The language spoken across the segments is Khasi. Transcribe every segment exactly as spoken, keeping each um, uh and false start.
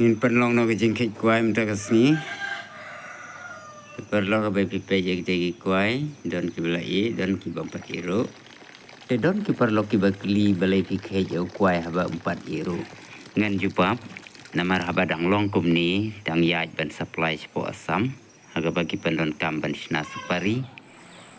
Ngin pynlong noh ka jingkheit kwai mynta ka sngi. Te paralok, haba phi peit ïa kita ki kwai, don kiba la ih, don ki bym pat ih ruh. Te don ki paralok kiba kylli balei phi kheit ïa u kwai haba um pat ih ruh. Ngan jubab, namar haba dang long kumne, dang ïaid ban supply shapoh Assam, ha kaba ki pyndonkam ban shna supari.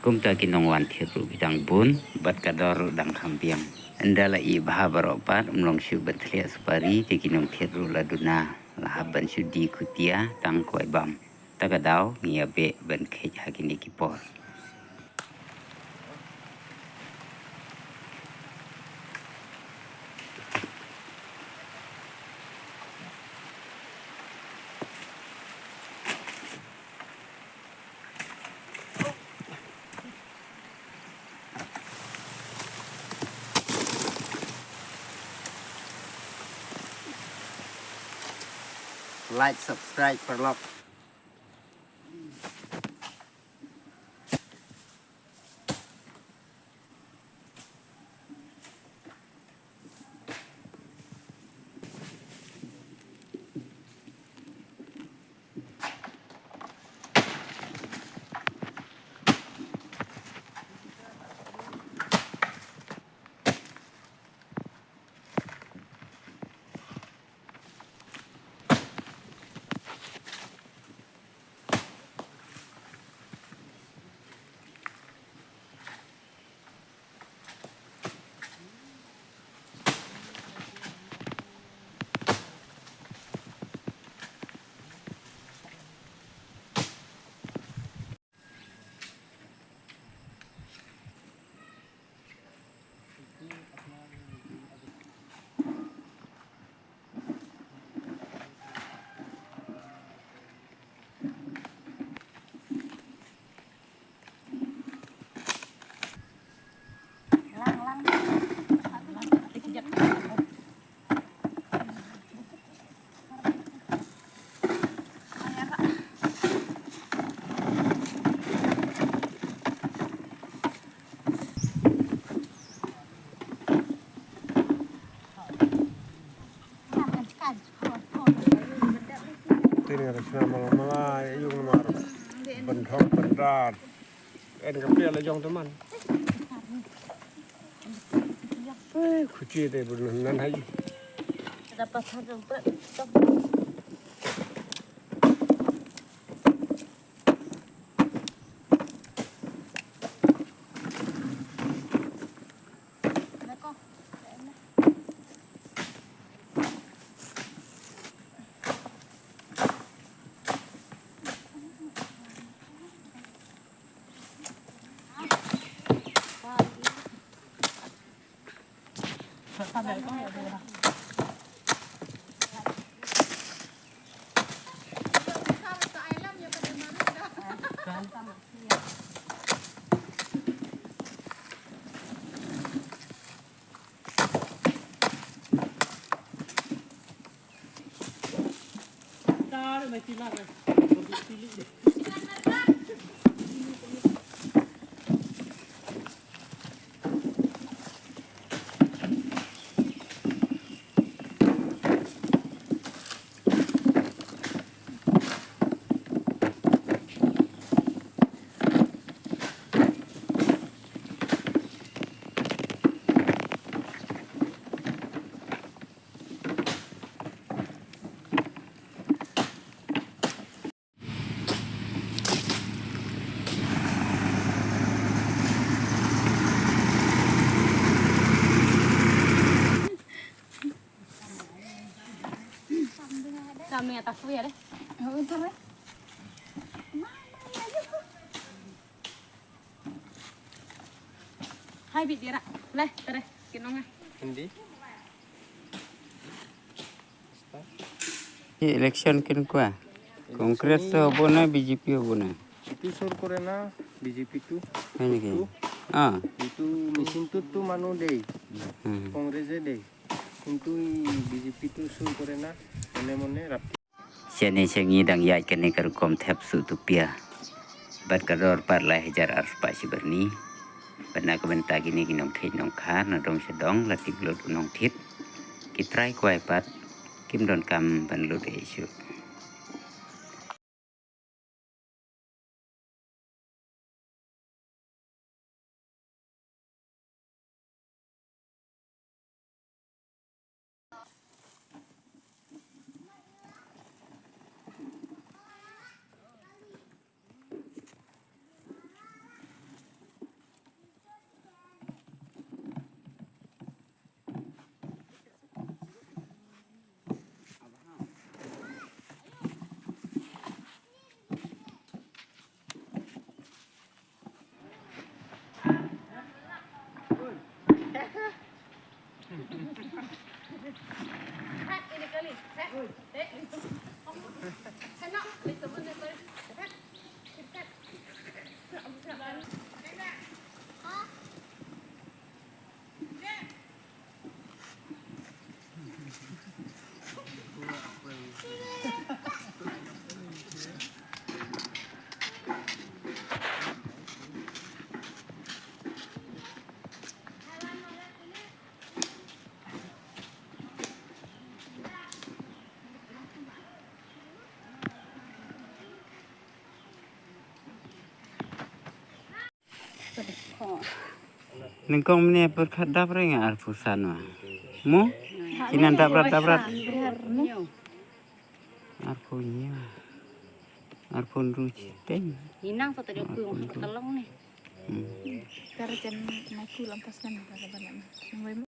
Kumta ki nongwan thied ruh ki dang bun, bad ka dor ruh dang kham biang. Ynda la ih bha baroh pat, ym long shuh ban thlieh supari, te ki nongthied ruh la duna, la hap ban shu die khutia, tang kwai bam. Ta ka daw, ngi ïa beh ban kheit ha kine ki por. Like, subscribe, paralok. Tin nga rachna mala mala yung namar. Benthok bentar. En ka pia la jong teman. Eh, khuchi te bun nan hai. Dapat satu. Kami atas tu ya deh. Oh, itu deh. Hai, bit dira. Leh, tere, kinong ah. Hindi. Election kin kwa? Congress to hobo na, B J P hobo na? Itu sur kore na, B J P tu. Hai niki? Itu. Ah. Itu machine tu tu manu dei. Hmm. Congress dei. Kintu B J P tu sur kore na, mone mone rap. Shane sha ngi dang ïaid kane ka rukom thep suh tu pia. Bad ka dor pat lai hajar arspah shi byrni. Bad na ka bynta kine ki nongkheit nongkhar na dong sha dong la tip lut u nongthied. Ki trai kwai pat. Kim donkam ban lut ei shuh. Nyngkong mynne pyrkhat dap re nga arphew san ma. Mo? Kinan dap rat dap rat. Arphew hynñiew. Arphew hynriew shiteng. Ninang sa ta dei ku ka long ne. Hmm. Kar chen na ku lam pas nan ka ka ban.